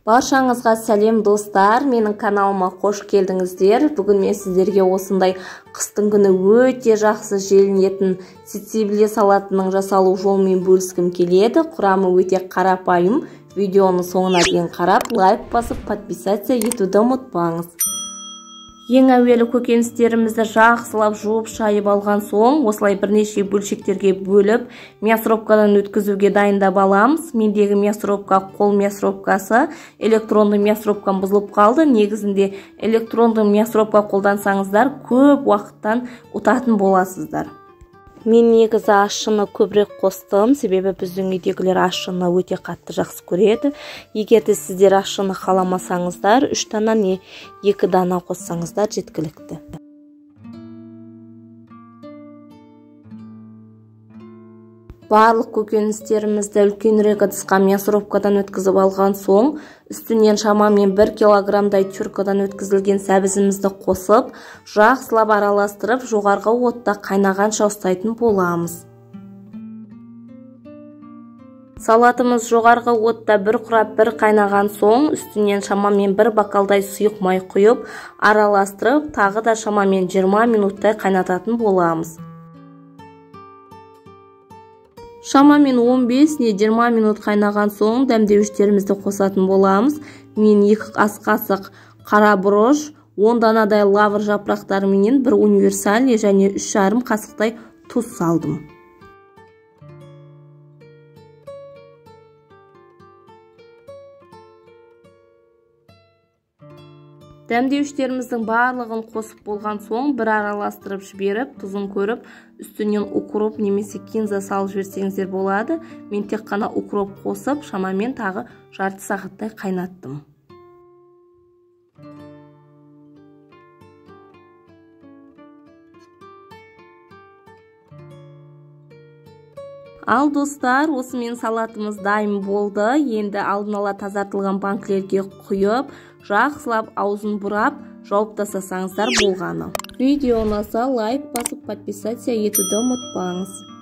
Баршаңызға сәлем достар, менің каналыма қош келдіңіздер. Бүгін мен сіздерге осындай қыстың күні өте жақсы желінетін сицилия салатының жасалу жолымен бөліскім келеді. Құрамы өте қарапайым. Видеоны соңына дейін қарап, лайк басып, подписаться етуді ұмытпаңыз. Ең әуелі көкөністерімізді жақсылап жуып шайып алған соң, осылай бірнеше бөлшектерге бөліп, мясорубкадан өткізуге дайындап аламыз. Мендегі мясорубка қол мясорубкасы, электронды мясорубкам бұзылып қалды. Негізінде электронды мясорубка қолдансаңыздар, көп уақыттан ұтатын боласыздар. Мен негізі ащыны көбірек қостым, себебі біздің үйдегілер ащыны өте қатты жақсы көреді. Егер де сіздер ащыны қаламасаңыздар, 3 дана не 2 дана қоссаңыздар жеткілікті. Барлық көкөністерімізді үлкенірек ыдысқа мясорубкадан өткізіп алған соң, үстінен шамамен 1 килограммдай тюркадан өткізілген сәбізімізді қосып, жақсылап араластырып, жоғарғы отта қайнағанша ұстайтын боламыз. Салатымыз жоғарғы отта бір құрап бір қайнаған соң, үстінен шамамен 1 бокалдай сұйық май құйып, араластырып, тағы да шамамен 20 минуттай қайнататын боламыз. Шамамен 15 не 20 минут қайнаған соң дәмдеуіштерімізді қосатын боламыз. Мен 2 ас қасық қара бұрыш, 10 данадай лавр жапырақтары менен 1 универсальный және 3,5 қасықтай тұз салдым. Дәмдеуіштеріміздің барлығын қосып болған соң бір араластырып жіберіп, тұзын көріп, үстінен укроп немесе кинза салып жіберсеңіздер болады. Мен тек қана укроп қосып, шамамен тағы жарты сағаттай қайнаттым. Ал достар, осымен салатымыз дайын болды. Енді алдын ала тазартылған банкілерге құйып, жақсылап аузын бұрап, жауып тастасаңыздар болғаны. Видео ұнаса лайк басып, подписаться етуді ұмытпаңыз.